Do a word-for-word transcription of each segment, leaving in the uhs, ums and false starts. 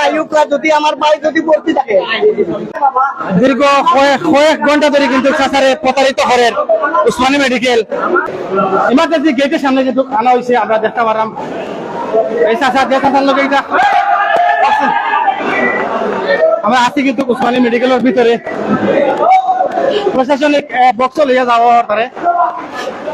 আইউক্কা যদি আমার ভাই যদি ভর্তি থাকে। দীর্ঘ কয়েক কয়েক ঘন্টা ধরি কিন্তু চাচারে প্রতারিত করের উসমানী মেডিকেল। ইমার্জেন্সি গেটের সামনে কিন্তু আনা অইছে, আমরা দেখতা পারলাম। এই চাচা যে চাচার লগে ইটা, আমরা আছি কিন্তু উসমানী মেডিকেলর ভিতরে, প্রশাসনিক বক্স লইয়া যাওয়া অর তারে।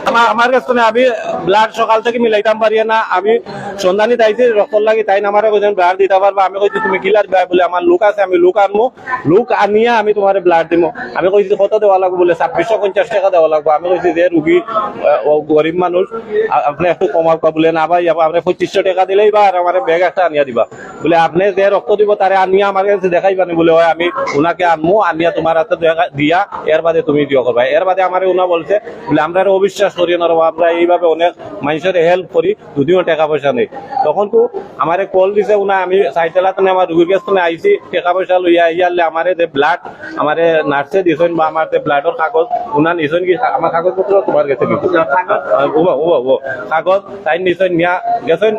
আমার আমার কাছ থেকে আমি ব্লাড সকাল থেকে মিলাইতাম পারি না। আমি সন্ধানী তাইছি রক্তর লাগি, তাইন আমারে কইছইন ব্লাড দিতা পারবা। আমি কইছি তুমি কিলা দিবা? বলে আমার লোক আছে, আমি লোক আনমু, লোক আনিয়া আমি তুমারে ব্লাড দিমু। আমি কইছি কত দেওয়া লাগবো? বলে ছাব্বিশশো পঞ্চাশ টেকা দেওয়া লাগবো। আমি কইছি যে রুগী, আহ, ও গরিব মানুষ, আ- আপনে একটু কমাউক্কা। বলে না ভাই, আপ- আপনে পঁচিশশো টেকা দিলেই বা আর আমারে ব্যাগ একটা আনিয়া দিবা। বলে আপনে যে রক্ত দিব তারে আনিয়া আমার কাছে দেখাইবা নি? বলে অয় আমি উনাকে আনমু, আনিয়া তুমার হাতে দেখা- দিয়া এর বাদে তুমি দিও করবা। এর বাদে আমারে উনা বলছে বলে আমরা অবিশ্বাস করি না রে বা, আমরা এইভাবে অনেক মানুষের হেল্প করি, যদিও টেকা পয়সা নেই। তখন তো আমারে কল দিছে উনা, আমি সাইকেল হাতে আমার রুগীর কাছ থেকে আইছি, টেকা পয়সা লইয়া আইয়ারলে আমারে যে ব্লাড আমারে নার্সে দিছইন বা আমার যে ব্লাডর কাগজ উনা নিছইন কি, আমার কাগজপত্র তুমার গেছে কিন্তু। আহ, ওবা, ওবা, ও কাগজ তাইন নিছইন নিয়া গেছইন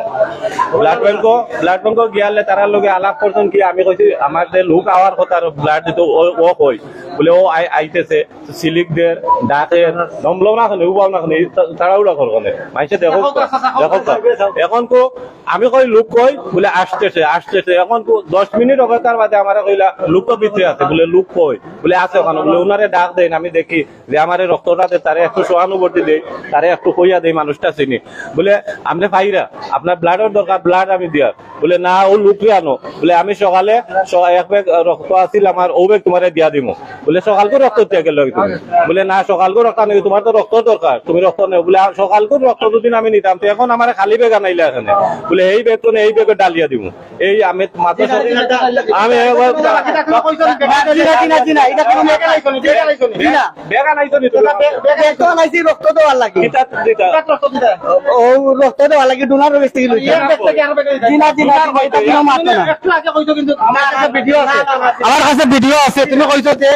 ব্লাড ব্যাংকো, ব্লাড ব্যাংকো গিয়ালে তারার লগে আলাপ করছইন কি, আমি কইছি আমার যে লোক আওয়ার কথা আর ব্লাড দিত ও, ও কই? বলে ও আই- আইতেছে, সিলিক দের, ডাকের, দমলো না কেনে, উবাও না কেনে, তা- তাড়াহুড়া কর কেনে। মাইনষে দেখো, দেখো তো। এখন কো আমি কই লোক কই? বলে আসতেছে, আসতেছে। এখন কো দশ মিনিট অপেক্ষার বাদে আমারে কইলা লোক তো ভিতরে আছে। বলে লোক কই? বলে আছে ওখানে। বলে উনারে ডাক দেন, আমি দেখি যে আমারে রক্তটা দে, তারে একটু সহানুভূতি দেই, তারে একটু কইয়া দেই, মানুষটা চিনি। বলে আপনে পাইরা, আপনার ব্লাডর দরকার, ব্লাড আমি দিয়ার। বলে না, ও লোকরে আনো। বলে আমি সকালে স- এক ব্যাগ রক্ত আছিল আমার, ও ব্যাগ তুমারে দিয়া দিমু। বলে সকালকু রক্ত দিয়া গেল তুমি। বলে না, সকালকু রক্ত নেই, তুমার তো রক্ত দরকার, তুমি রক্ত নেও। বলে আ- সকালকু রক্ত দুদিন আমি নিতাম, তো এখন আমারে খালি ব্যাগ আনাইলা এখানে। বলে এই ব্যাগ তো নেই, এই ব্যাগে ডালিয়া দিমু। এই আমি মাথা আমি একবার জি না, জি না, জি না, ইটা কুনু ব্যাগ আনাইছো নি, ব্যাগ আনাইছো নি? জি না। ব্যাগ আনাইছো নি তুমি? ব্যাগ তো আনাইছি রক্ত দেওয়ার লাগি। কিতা, কিতা? ও, ও রক্ত দেওয়ার লাগি ডোনারর গেছ থাকি লইছি। জি না, জি না, জি না, ইটা কুনু মাত না। একটু আগে কইছো কিন্তু আমার কাছে ভিডিও আছে। আমার কাছে ভিডিও আছে, তুমি কইছো যে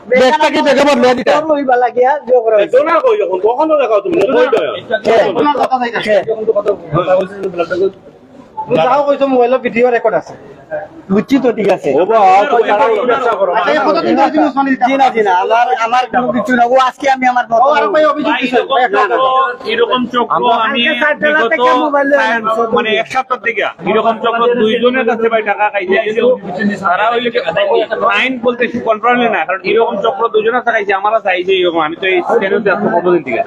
ব্যাগটা কি ব্যাগে ভরলে দিতা? ডোনার কই এখন? কখনো দেখাও তুমি, কই দেখাও? কে? ডোনার কথা নাই। কে? যাও কইছো মোবাইলো ভিডিও রেকর্ড আছে। বুঝছি তো, ঠিক আছে। ও বাবা, আচ্ছা, এই কতদিন ধরে তুমি উসমানী দিতে জি না, জি না, আমার, আমার কুনু কিছু না। ও আজকে আমি আমার ও, আর ভাই অভিযোগ দিছে। ভাই, না, না, না। এরকম চক্র আমি বিগত প্রায়, মানে, এক সপ্তাহ থেকে এরকম চক্র দুইজনের কাছে ভাই টাকা খাইছে। কিন্তু তারা ওই যে আইন বলতে কনফার্মলি না, কারণ এরকম চক্র দুইজনের কাছে খাইছে। আমরা চাই যে এরকম, আমি তো এই চ্যানেল দিয়ে আজকে কতদিন থেকে,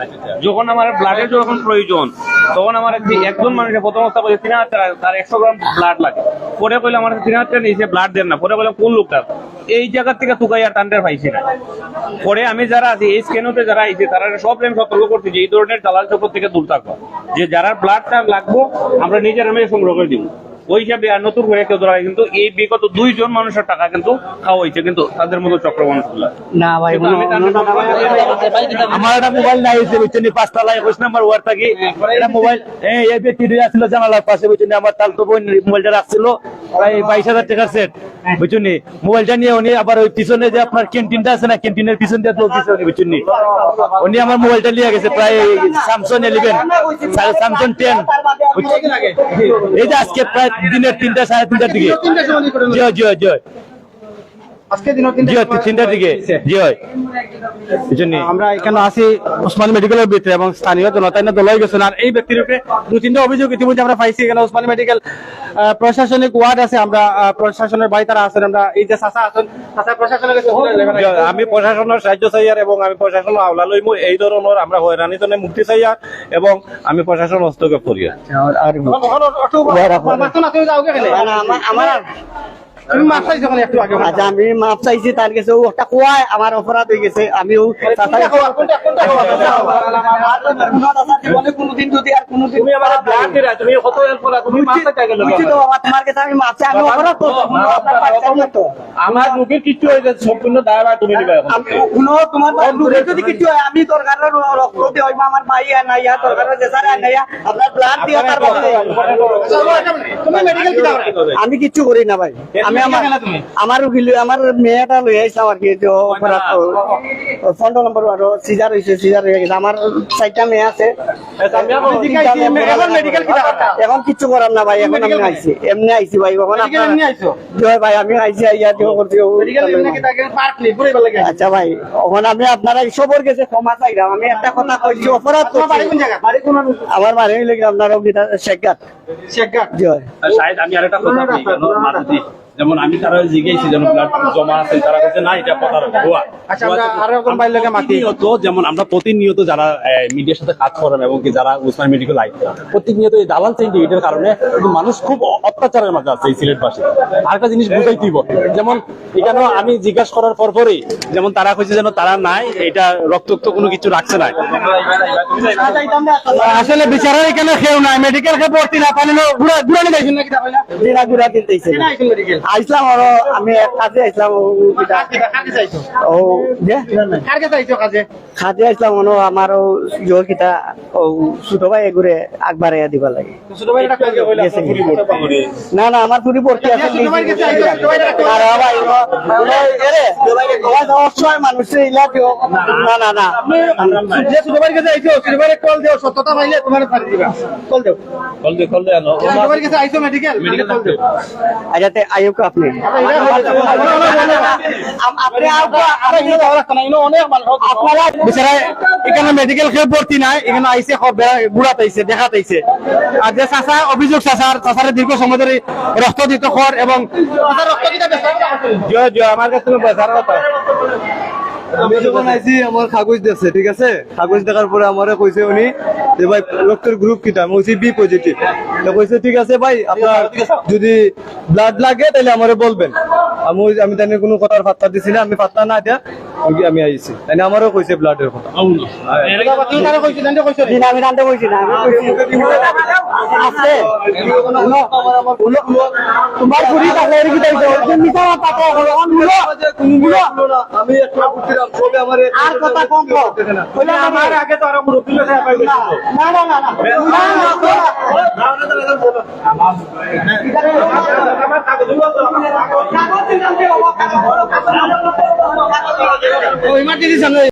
যখন আমার ব্লাডের যখন প্রয়োজন, তখন আমার যে একজন মানুষের প্রথম অবস্থা বলছে তিন হাজার টাকা, তার একশো গ্রাম ব্লাড লাগে। পরে কইলে আমার তিন হাজার টাকা নিচে ব্লাড দেন না। পরে কইলাম কোন লোকটা, এই জায়গা থেকে তুকাইয়া টান্ডার পাইছি না। পরে আমি যারা আছি এই স্ক্যানোতে যারা আইছে তারা সব আমি সতর্ক করছি যে এই ধরনের দালাল চক্র থেকে দূর থাকবা, যে যারা ব্লাড তার লাগবো আমরা নিজের নামে সংগ্রহ করে দিব। ওই হিসাবে আর নতুন করে কেউ ধরা হয়, কিন্তু এই বিগত দুইজন মানুষের টাকা কিন্তু খাওয়া হয়েছে, কিন্তু তাদের মতো চক্র মানুষগুলা। না ভাই, কিন্তু আমি তাদের আমার একটা মোবাইল নাই, বুঝছেন, পাঁচতলা একুশ নম্বর ওয়ার্ড থাকি। এটা মোবাইল, এই, এই ব্যক্তি দুই আসছিল জানালার পাশে, বুঝছেন, আমার তালতো বোন মোবাইলটা রাখছিল প্রায় বাইশ হাজার টাকার সেট, বুঝছেন নি? মোবাইলটা নিয়ে উনি আবার ওই পিছনে যে আপনার ক্যান্টিনটা আছে না, ক্যান্টিনের পিছন দিয়ে লোক দিছে উনি, বুঝছেন নি? উনি আমার মোবাইলটা নিয়ে গেছে, প্রায় Samsung eleven, Samsung ten, বুঝছেন? এই যে আজকে প্রায় দিনের তিনটা, সাড়ে তিনটার দিকে। জি, জি, জি। আজকে দিনের তিনটা জি, তিনটার দিকে। জি, হয়। এই জন্য আমরা এখানে আছি ওসমানী মেডিকেলের ভিতরে এবং স্থানীয় জনতা এনে দল হয়ে গেছেন। আর এই ব্যক্তির উপরে দুই তিনটা অভিযোগ ইতিমধ্যে আমরা পাইছি। এখানে ওসমানী মেডিকেল, আহ, প্রশাসনিক ওয়ার্ড আছে, আমরা, আহ, প্রশাসনের ভাই তারা আছেন, আমরা এই যে চাচা আছেন, চাচা প্রশাসনের কাছে তুলে নেবেন। জি, আমি প্রশাসনের সাহায্য চাইয়ার এবং আমি প্রশাসনের আওলা লইমু। এই ধরনের আমরা হয়রানি জন্য মুক্তি চাইয়ার এবং আমি প্রশাসন হস্তক্ষেপ করিয়ার। আর, আর ওখানে, ওখানে একটু ওরা রাখো। মাথা না, তুমি যাও কেন? না, না, আমার, আমার তুমি মাফ চাইছো কেন একটু আগে? আচ্ছা, আমি মাফ চাইছি তার কাছে, ও একটা কোয়ায় আমার অপরাধ হয়ে গেছে, আমি ও কোনটা কোয়ায়? কোনটা, কোনটা কোয়ায়? আর জীবনে কোনোদিন যদি আর কোনোদিন তুমি আমার ব্লাড দিরা, তুমি কত হেল্প করা, তুমি মাফ চাইতে গেলে বুঝছি তো বাবা, তোমার কাছে আমি মাফ চাই, আমি বাবা, অপরাধ করছি, কোনো বাবা, আপনার বাবা, বাচ্চা না তো। আমার রোগীর কিচ্ছু হয়ে যায়, সম্পূর্ণ দায়ভার তুমি নিবে এখন। আমি কোনো তোমার রোগীর যদি কিচ্ছু হয়, আমি দরকারে র-, রক্ত দিয়ে হইবো, আমার ভাই আর নাই, আর দরকারে যে স্যার আর নাই, আপনার ব্লাড দিয়ে তার বাবা। তুমি মেডিকেল কি দাও? আমি কিচ্ছু করি না ভাই। আমি আমার, আমার রুগী লই, আমার মেয়েটা লই আইছিলাম আর কি, যে ও অপরাধ, ও, ও পনেরো নম্বর ওয়ার্ডো সিজার হইছে, সিজার হয়ে গেছে। আমার চারটা মেয়ে আছে। এখন মেডিকেল কিতা করতা? এখন কিচ্ছু করার না ভাই, এখন আমি আইছি, এমনি আইছি ভাই। এখন আপনারা, জি ভাই, আমি আইছি, আইয়া দিও করছি, ও। আচ্ছা ভাই, এখন আমি আপনারা সবর গেছে ক্ষমা চাইলাম। আমি একটা কথা কইছি, অপরাধ করছি। আমার বাড়ি হইলে কি আপনারা ওই গিটা শেখঘাট। শেখঘাট। জি ভাই। আর শাহেদ, আমি আরেকটা কথা বলি, কেন মারুতি, যেমন আমি তারা জিজ্ঞেসি, যেমন ব্লাড জমা আছে, তারা বলছে, "না, এটা কথা ভুয়া।" আচ্ছা, আমরা আরো একজন ভাইর লগে মাতি। প্রতিনিয়ত, যেমন আমরা প্রতিনিয়ত যারা, এ, মিডিয়ার সাথে কাজ করেন এবং কি যারা উসমান মেডিকেল আই, প্রতিনিয়ত এই দালাল সিন্ডিকেটের কারণে কিন্তু মানুষ খুব অ-, অত্যাচারের মাঝে আছে এই সিলেটবাসী। আরেকটা জিনিস বুঝাইতে হইব, যেমন এখানে আমি জিজ্ঞাসা করার পর পরই যেমন তারা কইছে যেন তারা নাই, এটা রক্তাক্ত কোনো কিছু রাখছে না। আসলে বিচারক এখানে কেউ নাই, মেডিকেল কে ভর্তি না পাইলে ঘুরা, ঘুরা নিয়ে যাইছেন নাকি? জি না, ঘুরা দিতে আইছি না। আইছিলাম আরো, আমি এক কাজে আইছিলাম, ও, ও, কিতা? ও, যে? কার কাছে আইছো কাজে? কাজে আইছিলাম, ওনো আমার ও, ইয়ো কিতা, ও, ছোট ভাই এগুরে আগ বাড়াইয়া দিবা লাগে। ছোট ভাই এটা কই গেল? গেছে। না, না, আমার চুরি পড়তে আছে। ছোট ভাইর কাছে আইছো, ছোট ভাইর কাছে। না, না, ভাই, ও, ও, এরে, ও, অসহায় মানুষ রে, ইলা কেউ। না, না, না। যে ছোট ভাইর কাছে আইছো, ছোট ভাইরে কল দেও, সত্যতা পাইলে তোমার ছাড়ি দিবা। কল দেও। কল দে, কল দে, আনো। ছোট ভাইর কাছে আইছো মেডিকেল? মেডিকেল কল দেও। আচ্ছা, তে আইউক্কা আপনি। আম-, আপনি আউক্কা, আপনি অনেক মানুষ। আপনারা বেচারা এখানে মেডিকেল কেউ ভর্তি নাই, এখানে আইছে, খ-, বেড়া-, ঘুরাত আইছে, দেখাত আইছে। আর যে চাচা, অভিযোগ চাচার, চাচারে দীর্ঘ সময় ধরে রক্ত দিত খর এবং জি, জি, আমার কাছে কোনো পয়সার কথা। আমি যখন আইছি, আমার কাগজ দেখছে, ঠিক আছে? কাগজ দেখার পরে আমারে কইছে উনি যে, "ভাই, রক্তের গ্রুপ কিতা?" আমি কইছি, "বি পজিটিভ।" তো কইছে, "ঠিক আছে ভাই, আপনার যদি ব্লাড লাগে, তাহলে আমারে বলবেন।" আমি ওই, আমি তাইলে কোনো কথার পাত্তা দিছি না, আমি পাত্তা না দিয়া আমি, আমি আইছি। তাইলে আমারও কইছে ব্লাডের কথা। জি না, আমি জানতে কইছি না, আমি কইছি। আছে। উলো, উলো, তোমার ঘুরি থাকলে এর কি দেখছো? তুমি মিছা কথা বলো, অন উলো, উলো। আমি একটা ঘুরছিলাম, তবে আমার আর কথা কম কও। কইলে আমার আগে তো আরো মুরব্বি লোক আছে, না, না, না, না। ও, ইমার্জেন্সি সামনে।